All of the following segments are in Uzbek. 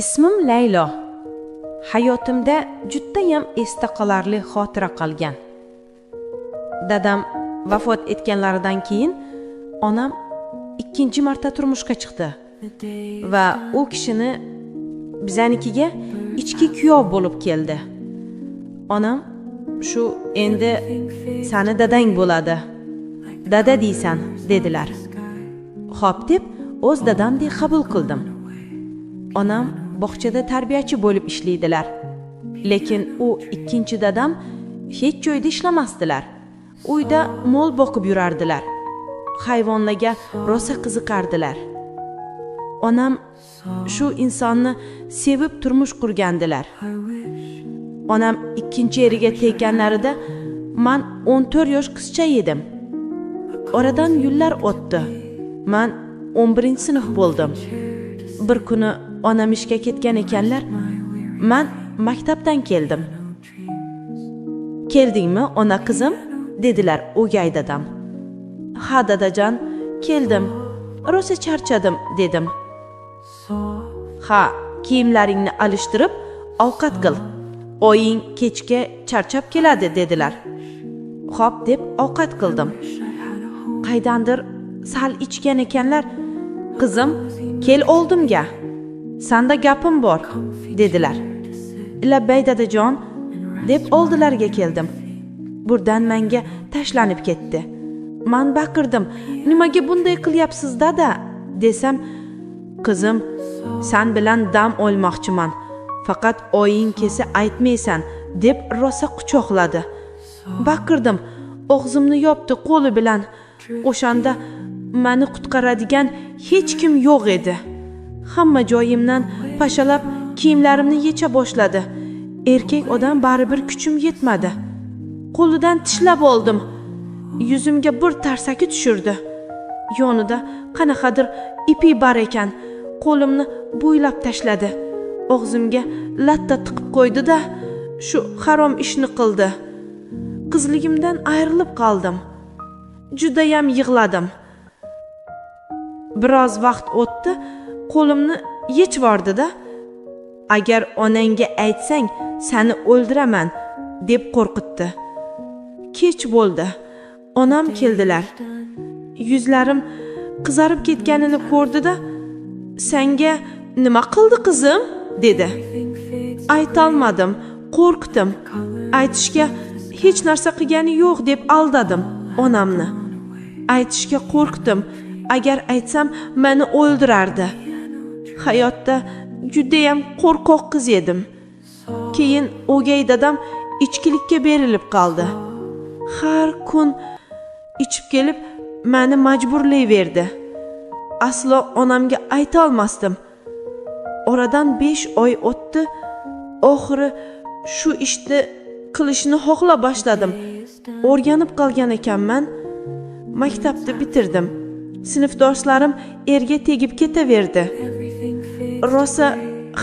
Ismim Laylo. Hayotimda judayam esda qolarli xotira qolgan. Dadam vafot etganlaridan keyin onam ikkinchi marta turmushga chiqdi va u kishini bizanikiga ichki kuyov bo'lib keldi. Onam shu endi sani dadang bo'ladi. Dada deysan dedilar. Xo'p deb o'z dadamdek qabul qildim. Onam bog'chada tarbiyachi bo'lib ishlaydilar. Lekin u ikkinchi dadam hech joyda ishlamasdilar. Uyda mol boqib yurardilar. Hayvonlarga rosa qiziqardilar. Onam shu insonni sevib turmush qurgandilar. Onam ikkinchi eriga tekkanlarida man 14 yosh qizcha edim. Oradan yillar o'tdi. Man 11-sinf bo'ldim. Bir kuni onam ishga ketgan ekanlar. Man maktabdan keldim. Keldingmi, ona qizim? Dedilar o'gay dadam. Ha dadajon, keldim. Rosa charchadim, dedim. Ha, kiyimlaringni alishtirib, ovqat qil. Oying kechga charchab keladi, dedilar. Xo'p deb ovqat qildim. Qaydandir sal ichgan ekanlar. Qizim, kel oldimga. Sanda gapim bor, dedilar. Labbay dadajon, deb oldilariga keldim. Burdan menga tashlanib ketdi. Man baqirdim, nimaga bunday qilyapsiz dada, desam, qizim, san bilan dam olmoqchiman. Faqat oying kelsa aytmaysan, deb rosa quchoqladi. Baqirdim, og'zimni yopdi qo'li bilan. O'shanda meni qutqaradigan hech kim yo'q edi. Hamma joyimdan pashalab kiyimlarimni yecha boshladi. Erkak odam baribir kuchim yetmadi. Qo'lidan tishlab oldim. Yuzimga bir tarsaki tushirdi. Yonida qanaqadir ipi bor ekan. Qo'limni bo'ylab tashladi. Og'zimga latta tiqib qo'ydi-da, shu harom ishni qildi. Qizligimdan ayrilib qoldim. Judayam yig'ladim. Biroz vaqt o'tdi, qo'limni yechvordi-da. Agar onangga aytsang, seni o'ldiraman, deb qo'rqitdi. Kech bo'ldi. Onam keldilar. Yuzlarim qizarib ketganini ko'rdi-da, senga nima qildi qizim, dedi. Aytolmadim, qo'rqdim. Aytishga hech narsa qilgani yo'q deb aldadim onamni. Aytishga qo'rqdim. Agar aytsam meni o'ldirardi. Hayotda judayam qo'rqoq qiz edim. Keyin o'gay dadam ichkilikka berilib qoldi. Har kun ichib kelib meni majburlayverdi. Aslo onamga ayta olmasdim. Oradan 5 oy o'tdi. Oxiri shu ishni qilishni xohla boshladim. O'rganib qolgan ekanman. Maktabni bitirdim. Sinfdoshlarim erga tegib ketaverdi. Rosa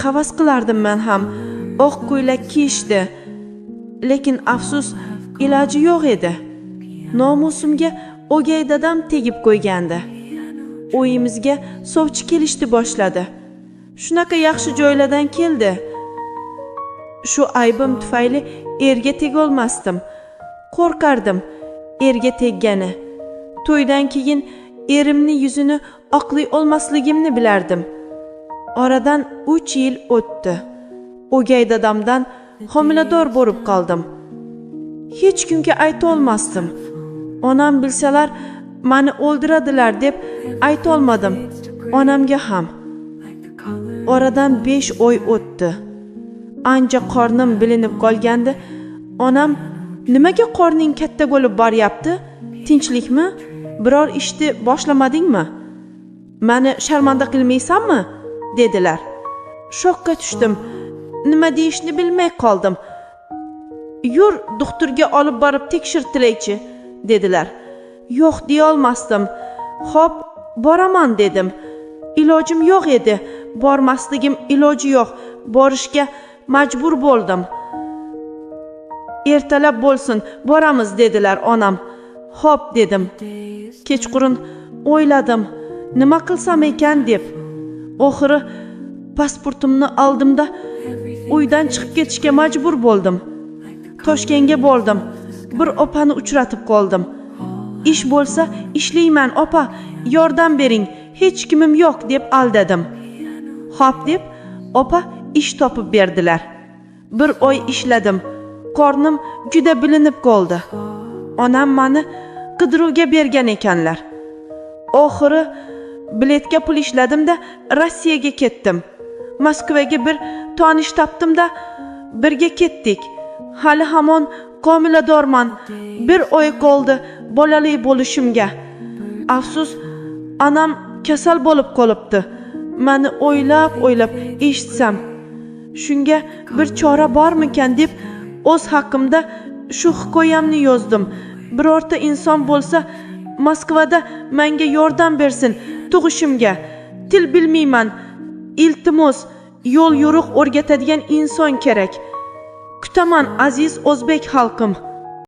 havas qilardim men ham. Oq ko'ylak kiyishdi. Lekin afsus, iloji yo'q edi. Nomusimga o'gay dadam tegib qo'ygandi. Uyimizga sovchi kelishdi boshladi. Shunaqa yaxshi joylardan keldi. Shu aybim tufayli erga tegolmasdim. Qo'rqardim erga teggani. To'ydan keyin erimni yuzini oqlay olmasligimni bilardim. Oradan 3 yil o'tdi. O'gay dadamdan homilador bo'lib qoldim. Hech kimga ayta olmasdim. Onam bilsalar meni o'ldiradilar deb ayta olmadim. Onamga ham. Oradan 5 oy o'tdi. Ancha qornim bilinib qolgandi. Onam, nimaga qorning katta bo'lib boryapti? Tinchlikmi? Biror ishni boshlamadingmi? Meni sharmanda qilmaysanmi? Dedilar. Shokka tushdim. Nima deyishni bilmay qoldim. Yur, doktorga olib borib tekshirtilaychi, dedilar. Yo'q deya olmasdim. Xo'p, boraman dedim. Ilojim yo'q edi. Bormasligim iloji yo'q. Borishga majbur bo'ldim. Ertalab bo'lsin, boramiz dedilar onam. Xo'p dedim. Kechqurun o'yladim, nima qilsam ekan deb. Oxiri Pasportimni oldimda uydan chiqib ketishga majbur bo'ldim. Toshkentga bordim. Bir opani uchratib qoldim. Ish bo'lsa ishlayman opa, yordam bering, hech kimim yo'q deb aldadim. Xo'p deb opa ish topib berdilar. Bir oy ishladim. Qornim juda bilinib qoldi. Onam meni qidiruvga bergan ekanlar. Oxiri biletga pul ishladim-da Rossiyaga ketdim. Moskvaga bir tonish topdim-da birga ketdik. Hali hamon homiladorman. Bir oy qoldi bolali bo'lishimga. Afsus, anam kasal bo'lib qolibdi. Meni o'ylab-o'ylab eshitsam, shunga bir chora bormikan deb o'z haqqimda shu hikoyamni yozdim. Birorta inson bo'lsa Moskvada menga yordam bersin tug'ishimga. Til bilmayman. Iltimos, yo'l yo'riq o'rgatadigan inson kerak. Kutaman aziz o'zbek xalqim.